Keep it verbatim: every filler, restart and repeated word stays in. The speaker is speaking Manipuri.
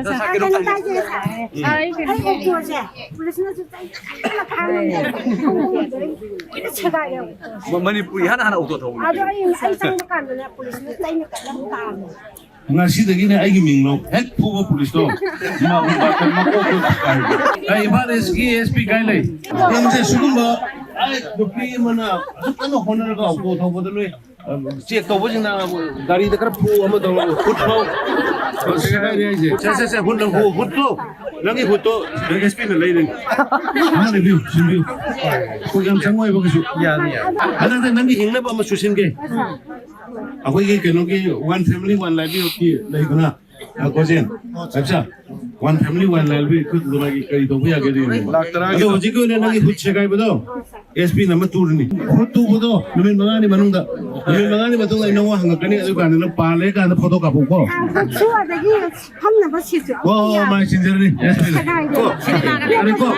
ꯁꯥꯔ, ꯀꯩꯅꯣꯝꯇ ꯍꯥꯏꯒꯦ꯫ ꯑꯩ ꯑꯣꯛꯇꯣꯁꯦ ꯄꯨꯂꯤꯁꯅꯁꯨ ꯆꯩ ꯀꯟꯅ ꯐꯥꯔꯝꯃꯦ꯫ ꯀꯨꯏꯅ ꯁꯦꯒꯥꯏꯔꯦ ꯑꯣꯛꯇꯣꯁꯦ꯫ ꯃ-, ꯃꯅꯤꯄꯨꯔꯤ ꯏꯍꯥꯟ ꯍꯥꯟꯅ ꯑꯣꯛꯇꯣ ꯊꯧꯕꯅꯤ꯫ ꯑꯗꯣ ꯑꯩ, ꯑꯩ ꯆꯪꯕ ꯀꯥꯟꯗꯅꯦ ꯄꯨꯂꯤꯁꯅ ꯆꯩꯅ ꯀꯟꯅ ꯐꯥꯔꯝꯃꯦ꯫ ꯉꯁꯤꯗꯒꯤꯅꯦ ꯑꯩꯒꯤ ꯃꯤꯡ ꯂꯧ꯫ ꯍꯦꯛ ꯐꯨꯕ ꯄꯨꯂꯤꯁꯇꯣ, ꯃꯥ-, ꯃꯥ-, ꯃꯀꯣꯛꯇꯣ ꯀꯥꯏ꯫ ꯑꯩ ꯏꯝꯐꯥꯜ ꯏꯁꯀꯤ ꯑꯦꯁ ꯄꯤ ꯀꯥꯏ ꯂꯩ? ꯂꯝꯁꯦ ꯁꯤꯒꯨꯝꯕ, ꯑꯩ ꯅꯨꯄꯤ ꯑꯃꯅ ꯑꯁꯨꯛ ꯀꯟꯅ ꯍꯣꯠꯅꯔꯒ ꯑꯣꯛꯇꯣ ꯊꯧꯕꯗ ꯅꯣꯏ ꯆꯦꯛ ꯇꯧꯕꯁꯤꯡꯅ ꯒꯥꯔꯤꯗ ꯈꯔ ꯐꯨ ꯑꯃ ꯇꯧꯔꯒ ꯐꯨꯠ ꯐꯥꯎ ꯁꯦꯒꯥꯏꯔꯦ ꯍꯥꯏꯁꯦ꯫ ꯁꯦ, ꯁꯦ, ꯁꯦ, ꯍꯨꯠ ꯅꯪ ꯍꯨ-, ꯍꯨꯠꯇꯣ, ꯅꯪꯒꯤ ꯍꯨꯠꯇꯣ ꯑꯦꯁ ꯄꯤꯅ ꯂꯩꯔꯅꯤ꯫ ꯑꯃ ꯂꯩꯕꯤꯌꯨ, ꯁꯤꯟꯕꯤꯌꯨ꯫ ꯑꯩꯈꯣꯏ ꯌꯥꯝ ꯆꯪꯉꯣꯏꯕ ꯀꯩꯁꯨ꯫ ꯌꯥꯅꯤ, ꯌꯥꯅꯤ꯫ ꯍꯟꯗꯛꯇ ꯅꯪꯒꯤ ꯍꯤꯡꯅꯕ ꯑꯃ ꯁꯨꯁꯤꯟꯒꯦ꯫ ꯑꯩꯈꯣꯏꯒꯤ ꯀꯩꯅꯣꯒꯤ One Family One Livelihoodꯀꯤ ꯂꯩꯗꯅ, ꯑ, ꯒꯣꯖꯦꯟ, ꯑꯠꯆꯥ, One Family One Livelihood ꯑꯩꯈꯣꯏ ꯈꯨꯟꯗ꯭ꯔꯥꯒꯤ ꯀꯔꯤ ꯇꯧꯕ ꯌꯥꯒꯦ ꯑꯗꯨ ꯌꯦꯡꯉꯣ꯫ ꯂꯥꯛ ꯇꯔꯥꯒꯤ ꯑꯗꯣ ꯍꯧꯖꯤꯛꯀꯤ ꯑꯣꯏꯅ ꯅꯪꯒꯤ ꯍꯨꯠ ꯁꯦꯒꯥꯏꯕꯗꯣ ꯑꯦꯁ ꯄꯤꯅ ꯑꯃ ꯇꯨꯔꯅꯤ꯫ ꯍꯨꯠ ꯇꯨꯕꯗꯣ ꯅꯨꯃꯤꯠ ꯃꯉꯥꯅꯤ ꯃꯅꯨꯡꯗ, ꯅꯨꯃꯤꯠ ꯃꯉꯥꯅꯤ ꯃꯇꯨꯡꯗ ꯑꯩ ꯅꯪꯉꯣꯟꯗ ꯍꯪꯉꯛꯀꯅꯤ, ꯑꯗꯨ ꯀꯥꯟꯗ ꯅꯪ ꯄꯥꯜꯂꯦ ꯀꯥꯟꯗ ꯐꯣꯇꯣ ꯀꯥꯞꯄꯛꯎꯀꯣ꯫ ꯁꯨ ꯑꯗꯒꯤ ꯐꯝꯅꯕ ꯁꯤꯠꯁꯨ꯫ ꯍꯣꯏ, ꯍꯣꯏ, ꯍꯣꯏ, ꯃꯥꯏ ꯁꯤꯟꯖꯔꯅꯤ ꯑꯦꯁ ꯄꯤꯅ꯫ ꯁꯦꯒꯥꯏꯔꯦ꯫ ꯀꯣ, ꯌꯥꯔꯦꯀꯣ?